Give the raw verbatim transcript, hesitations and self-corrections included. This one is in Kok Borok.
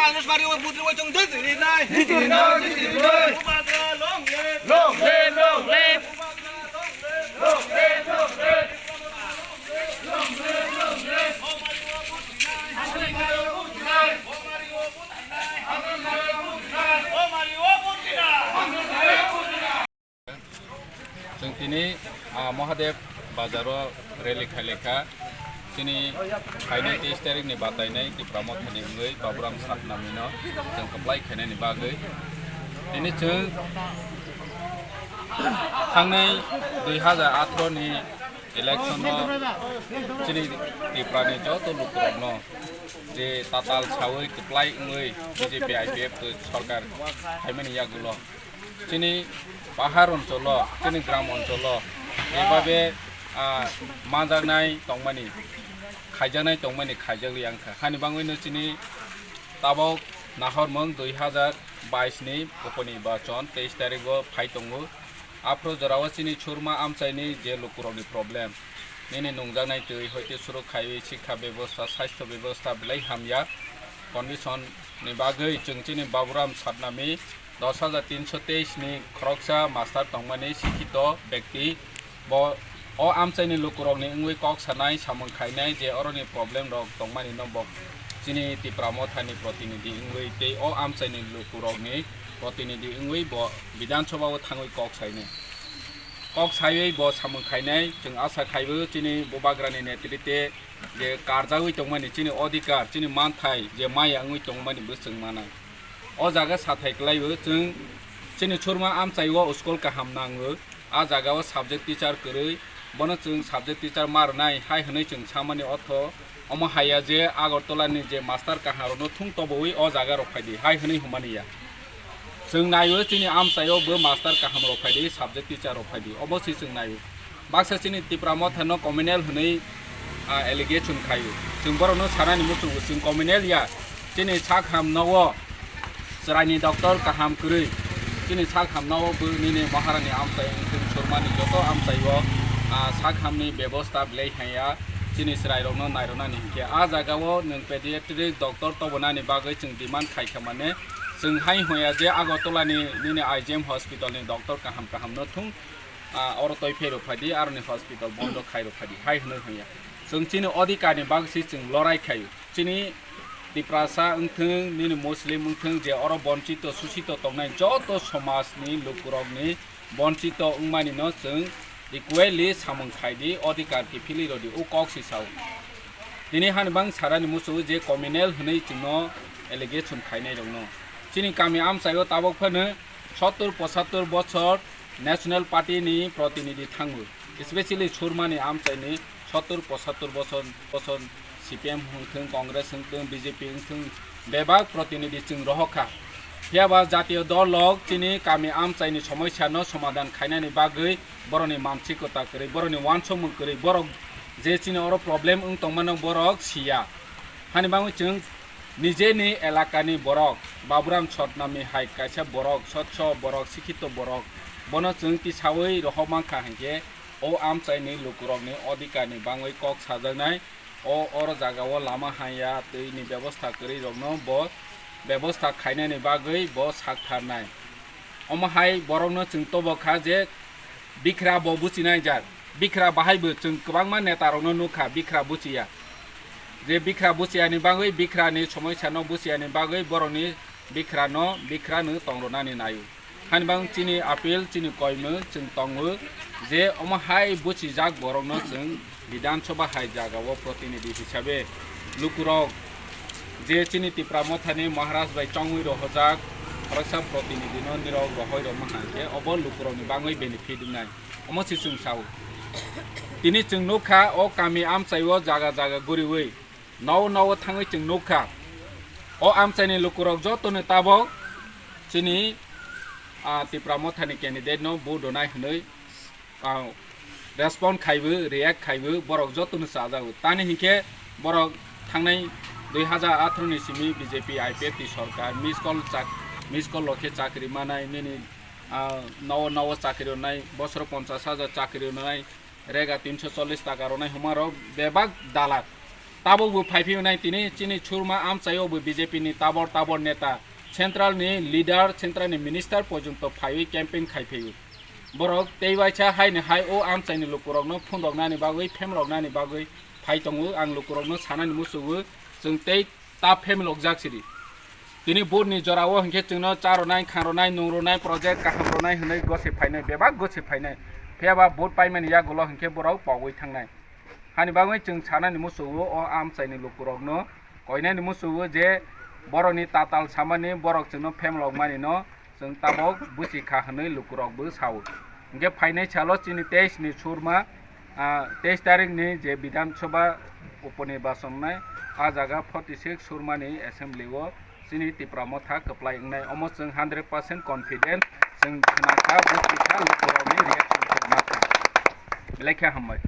Congress party o butri o chong jai jai nai. Jai jai nai, jai jai nai. Bubagra long live. Long live, long live. Bubagra long live. Long live, long live. Long live, long live. Omari o butri nai. Omari o butri nai. Omari o butri nai. Omari o butri nai. Chwng tini, ah, Mahadev bazaro rally khailekha. Chini phainai teis tarikni batainai Tipra Mothani wngwi Baburam Satnamino chwng kwplai khainani bagwi. Tini chwng thangnai dui hazar atharo ni election o chini Tripura ni joto lukurokno je tatal sawi kwplai wngwi B J P I P F sorkar khaimani yagulo chini pahar oncholo, chini gram oncholo, ebabe, ah, manjaknai tongmani, khaijaknai tongmani, khaijakli wngkha. Hani bangwino chini tabok nahormung dui hazar bais ni uponi bachon teis tarigo phai tongo. Aphro jorao chini Churma amchaini je lukurokni problem, nini nungjaknai twi hoite suru khaiwi sikha bebosta, sastho bebosta belai hamya condition ni bagwi chwng chini Baburam Satnami dos hajar tinso teis ni khoroksa master tongmani sikhito bekti. Bo o amchaini lukurokni wngwi kok sanai, samung khainai je oroni problem rok tongmani no bo chini Tipra Mothani protinidhi wngwi tei o amchaini lukurokni protinidhi wngwi bo Bidhan Sabha o thangwi kok sainai. Kok saiwi bo samung khainai, chwng asa khaibo chini Bubagrani netrite je karjawi tongmani chini odhikar, chini manthai je maya wngwi tongmani bo chwng manai. O jaga sathai kwlaibo chwng chini Churma amchai o school kaham nango, a jaga o subject teacher kwrwi, bono chwng subject teacher ma rwnai hai hwnwi chwng samani ortho omo haiya je Agartala ni je master kaham rokno thung tobowi o jaga rok phaidi hai hwnwi hwnmani ya. Chwng naio chini amchaio bo master kaham rok phaidi, subject teacher rok phaidi, obo se chwng naio. Baksa chini Tipra Motha no communal hwnwi, ah, allegation khaio. Chwng borok no sanani muchungo chwng communal ya. Chini sak ham no o chwraini doctor kaham kwrwi. Chini sak ham no o bo nini Maharani amchai wngthung, Churmani joto amchaio, ah, sak hamni bebosta belai haiya. Chini chwrai rok no nairwnani hinkhe a jaga o nwng pediatric doctor tobonani bagwi chwng demand khaikha mane. Chwng hai hwnya je Agartala ni nini I G M hospital ni doctor kaham kaham no thung, ah, oro toi pherok phaidi, aroni hospital bondo khairok phaidi hai hwnwi hwnya. Chwng chini odhikar ni bagwi se chwng lorai khaio. Chini Tiprasa wngthung, nini Muslim wngthung, je oro bonchito, susito tongnai joto somaj ni lukurokni bonchito wngmani no chwng equally samung khaidi, odhikar kiphilwi rodi, o kok se sao. Tini hani bang sarani muchungo je communal hwnwi chwngno allegation khainai rokno. Chini kami amchaio tabok phano sottur pochattur bochor National Party ni protinidhi thango, especially Churmani amchaini sottur pochattur bochor, bochor C P M wngthung, Congress wngthung, B J P wngthung, bebak protinidhi chwng rohor kha. Phiya ba jatiyo dol rok chini kami amchaini somosya no somadhan khainani bagwi borokni mansikota kwrwi, borokni uansukmung kwrwi, borok je chini oro problem wng tongmano borok siya. Hani bagwi chwng nijeni elakani borok, Baburam Satnami hai kaisa borok, sotso borok, sikhito borok, bono chwng tisawi rohor mankha hinkhe o amchaini lukurokni odhikarni bagwi kok sajaknai. O oro jagao lama hanya, twini bebosta kwrwi rokno bo bebosta khainani bagwi bo sak tharnai. Omo hai borokno chwng tobo kha je bikra bo buchinai jak. Bikra bahai bo chwng kwbangma neta rokno nukha bikra buchiya. Je bikra buchiyani bagwi, bikrani somosya no buchiyani bagwi borokni bikrano, bikrano tongronani naio. Hani bang chini appeal, chini koimung chwng tongo je omo hai buchijak borokno chwng Bidhan Sabha hai jagao protinidhi hisabe lukurok je chini Tipra Mothani Maharaj bai chongwi rohorjak khoroksa protinidhino nirok rohoi rwma hai khe obo lukurokni bangwi benefit wngnai. Omo se chwng sao. Tini chwng nukha o kami amchaio jaga jaga guriwi, nao nao thangwi chwng nukha. O amchaini lukurok jotono tabok chini, ah, Tipra Mothani candidate no vote rwnai hwnwi, ah, respond khaibo, react khaibo, borok jotono chajago. Tani hinkhe borok thangnai dui hazar atharo ni simi B J P I P F T sorkar miss call chak-, miss call lokhe chakri manai nini, ah, nao nao chakri rwnai, bosoro ponchash hajar chakri rwnai, rega tinso chollish taka rwnai hwnmarok bebak dalal. Tabuk bo phai phiyonai tini chini Surma amchaio bo B J P ni tabor tabor neta, central ni leader, central ni minister porjonto phaiwi campaign khai phio. Borok tei waisa hai ni hai o amchai ni lukurokno phundoknani bagwi, phemloknani bagwi phai tongo. Ang lukurokno sanani musugo, chwng tei ta phemlokjak sidi. Tini vote ni jorao hinkhe chwngno cha rwnai, khang rwnai, nung rwnai, project kaham rwnai hwnwi gosi phainai, bebak gosi phainai. Phiya ba vote paimani yagulo hinkhe borok pogwi thangnai. Hani bagwi chwng sanani musugo o amchaini lukurokno, koinani musugo je borokni tatal samani, borok chwngno phemlokmani no chwng tabok buchi kha hwnwi lukurokbo sao. Hinkhe phainai salo chini teis ni Surma, ah, teis tarik ni je Bidhan Sabha uponirbachon nai, a jaga forty six Surmani assembly o chini Tipra Motha kwplai wngnai, omo chwng hundred percent confident, chwng khna kha, buchi kha, lukurokni reaction khna kha. Belai khe hambai.